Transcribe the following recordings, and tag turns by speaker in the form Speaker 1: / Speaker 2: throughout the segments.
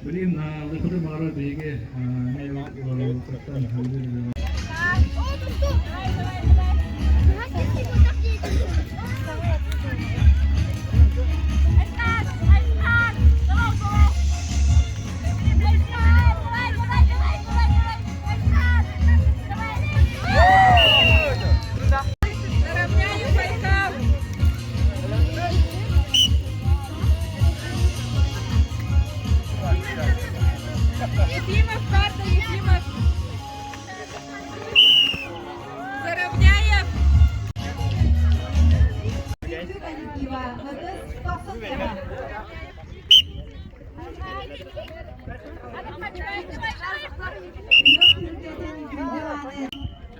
Speaker 1: Билигин лыпыты баҕарар биһиги
Speaker 2: Ефимов, карта Ефимов. Заровняев.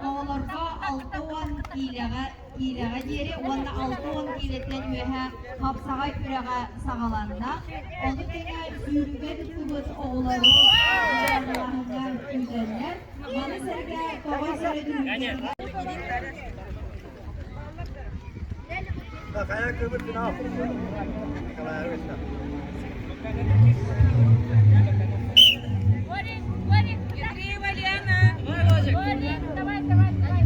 Speaker 3: Оҕолорго 60 киилэҕэ киилэҕэ диэри уонна 60 киилэттэн үөһэ хапсаҕай күрэҕэ саҕаланна. Ону тэҥэ сүүрүүгэ кыттыбыт оҕолору быраҕылааһыҥҥа күүтэллэр. Маны сэргэ тоҕо сөрө түмүгэ
Speaker 2: Андреева Лена.
Speaker 4: Давай, давай, давай.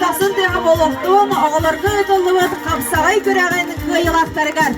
Speaker 3: Тахсын тыаҕа буолуохтун, оҕолорго ыытыллыбыт хапсаҕай күрэҕин кыайыылаахтарыгар.